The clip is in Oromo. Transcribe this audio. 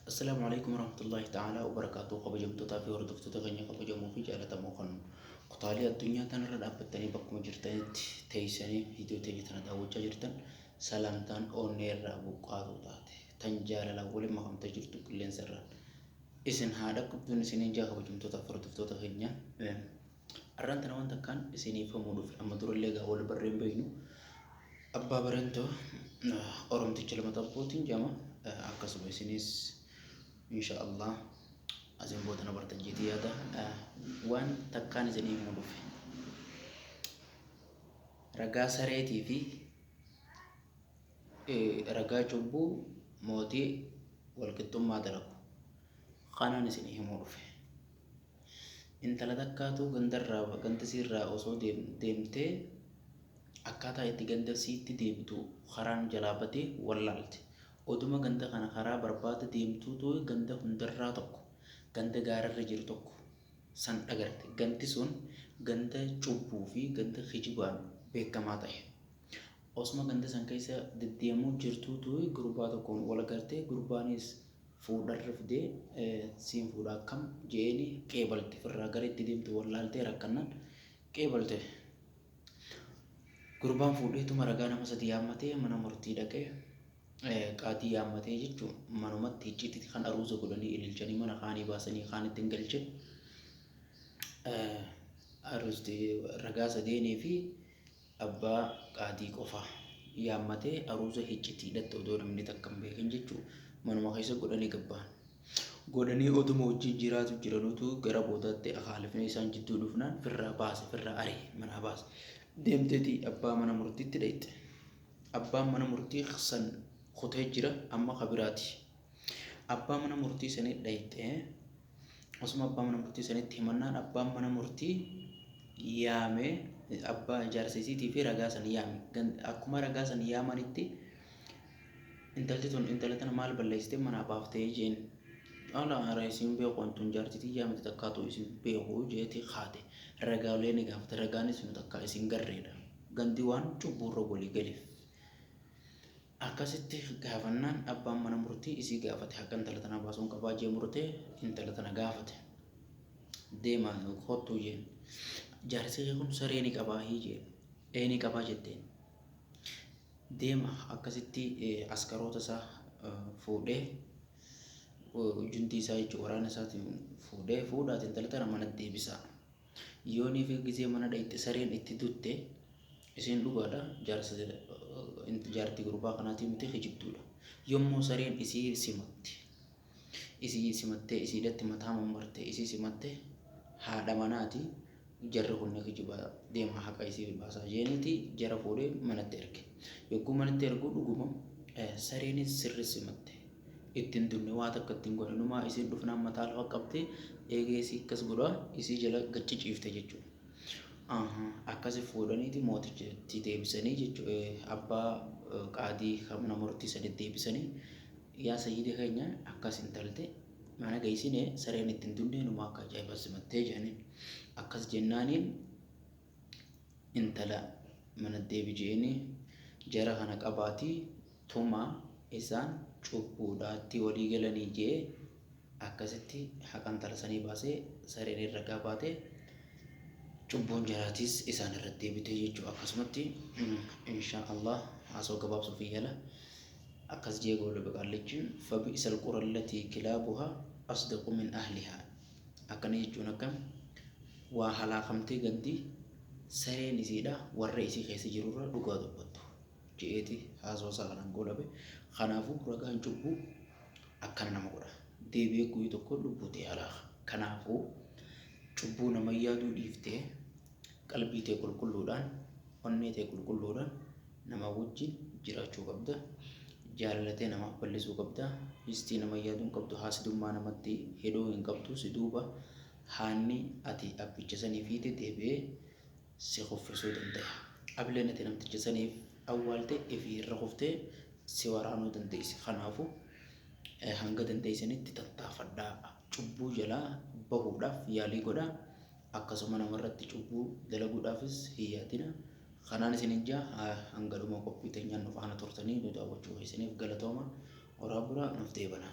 Assalaamu Aleykum Warahmatullaahi Ta'aalaa Wabarakaatuh Kabajamtootaa fi hordoftoota keenya kabajamoo fi jaalatamoo kan kutaalee addunyaa tanarra dhaabbattanii bakkuma jirtanitti teessanii viidiyoo teenya tana daawwachaa jirtan salaamtaan onnee irraa buqqaatuu taate tan jaalalaan waliin makamtee jirtu qilleensa irraan isin haa dhaqqabduun isiniin jaa. Kabajamtootaa fi hordoftoota keenya, arraan tana waan takkaan isiniif himuu dhufe. Amma durallee gaa wal barreen beeknu, abbaa barentoo oromticha lama xabbootiin jama. Akkasuma isinis insha Allah asiin booda na bartan jeetii yaada. Waan takkaan isinii himuu dhufe, ragaa sareetii fi ragaa cubbuu mootii walqixxummaa dalagu kanaan isinii himuu dhufe. Intala takkaatu gandarraa ganda isiirraa osoo deemtee akkaataa itti ganda isiitti deebitu karaan jalaa badee wallaalte. Oduma ganda kana karaa barbaada deemtuutu ganda hundarraa tokko, ganda gaararra jiru tokko san dhagarte. Gandi sun ganda cubbuu fi ganda kijibaan beekamaa ta'e. Osuma ganda san keessa deddeemuu jirtuutu gurbaa tokkoon wal agarte. Gurbaanis fuudharra fidee, siin fuudha, akkam je'eeni qeebalte. Firraa gara itti deemtu wallaaltee rakkannaan qeebalte. Gurbaan fuudheetuma ragaa nama sadi yaammatee mana murtii dhaqee, qaadii yaammatee jechuun manumatti icciitii kan aruuza godhanii ililchanii mana kaanii baasanii kaanitti hin galche. Aruusti ragaa sadeenii fi abbaa qaadii qofa yaammatee aruuza hiccitiidhatti odoo namni takka hin beekin jechuu manuma keessa godhanii gabbaan. Godhanii oduma wajjin jiraatu jiranutu gara boodaatti akaalifni isaan jidduu dhufnaan firraa baase, firraa ari'e, manaa baase. Deemteeti abbaa mana murtiitti dhayxe. Abbaan mana murtii san kutee jira, amma kabiraati. Abbaa mana murtii sanii dhayxe. Osuma abbaa mana murtii sanitti himannaan abbaan mana murtii yaame abbaa jaarsa isiitii fi ragaa san yaame. Akkuma ragaa san yaamanitti, intalti tun intala tana maal balleessite manaa baaftee jeen. Ala ara isin beeku, antun jaartii tiyyaa miti, takkaatu isin beeku jeeti kaate. Ragaalee ni gaafate, ragaanis nu takkaa isin garreedha. Gandi waan cubbuurra walii galeef. Akkasitti gaafannaan abbaan mana murtii isii gaafate. Haqa intala tanaa baasuun qabaa jee murtee intala tana gaafate. Deema kottuu jeen. Jaarsi kee kun saree ni qabaa hii jeen. Ee, ni qabaa jetteen. Deema akkasitti askaroota isaa fuudhee, juntii isaa jechuun waraana isaatiin fuudhee, fuudhaati intala tana mana deebisaa. Yoonii fi gizee mana dhayxe sareen itti dutte, isiin dhugaadha jaarsa jaartii gurbaa kanaatii miti, kijibduudha. Yommuu sareen isii simatte, isii simattee isiidhatti mataa mammarte, isii simatte, haadha manaati, jarri kun ni kijiba, deema haqa isii baasaa jeeniiti jara fuudhee manatti erge. Yogguu manatti erguu dhuguma sareenis sirri simatte. Itti hin dunne, waa takka ittiin godhe. Numaa isiin dhufnaan mataa lafa qabdee eegee isii akkas godhaa isii jala gacciciifte jechuudha. Akkasi fuudhaniiti mootichatti deebisanii jechuudha. Abbaa qaadii kan mana murtii sadi deebisanii, yaa sayyida keenya, akkas intalte mana geessine, sareen ittiin dunne, numaa akka ajaa'ibaa simattee jedhaniin. Akkas jennaaniin intala mana deebi je'eenii, jara kana qabaatii tumaa, isaan cubbuudhaatti walii galanii je'ee. Akkasitti haqa intala sanii baasee, sareen ragaa baatee, cubbuun jaraatiis isaan irratti deebitee jechuudha. Akkasumatti insha Allah haasoo gabaabsuuf yaala. Akkas jee goolaba qaallichi: fabi'sal qura allatii kilaabuha asdaqu min ahlihaa. Akkana jechuun akkam waa halaakamtee gandi sareen isiidha warra isii keessa jirurra dhugaa dubbattu je'eeti haasoo isaa kanaan goolabe. Kanaafuu ragaan cubbuu akkana nama godha. Deebi'ee guyyaa tokko lubbuu ta'e halaaka. Kanaafuu cubbuu nama yaaduu dhiiftee qalbii ta'e qulqulluudhaan, onnee ta'e qulqulluudhaan nama wajjin jiraachuu qabda. Jaalalatee namaaf bal'isuu qabda. Histii nama yaaduu hin qabdu. Haasidummaa namatti hidhuu hin qabdu. Si duuba haanni ati abbicha sanii fiite deebi'ee si kuffisuu danda'a. Ableen ati namticha saniif awwaalte ifii irra kuftee si waraanuu dandeessi. Kanaafuu hanga dandeessanitti tattaafadhaa. Cubbuu jalaa bahuudhaaf yaalii godhaa. Akkasuma namarratti cubbuu dalaguudhaafis hin yaadina. Kanaan isin jaa, hanga dhuma qophii teenyaan nu faana turtanii nu daawwachuu keessaniif galatooma. Horaa bulaa, nuuf deebanaa.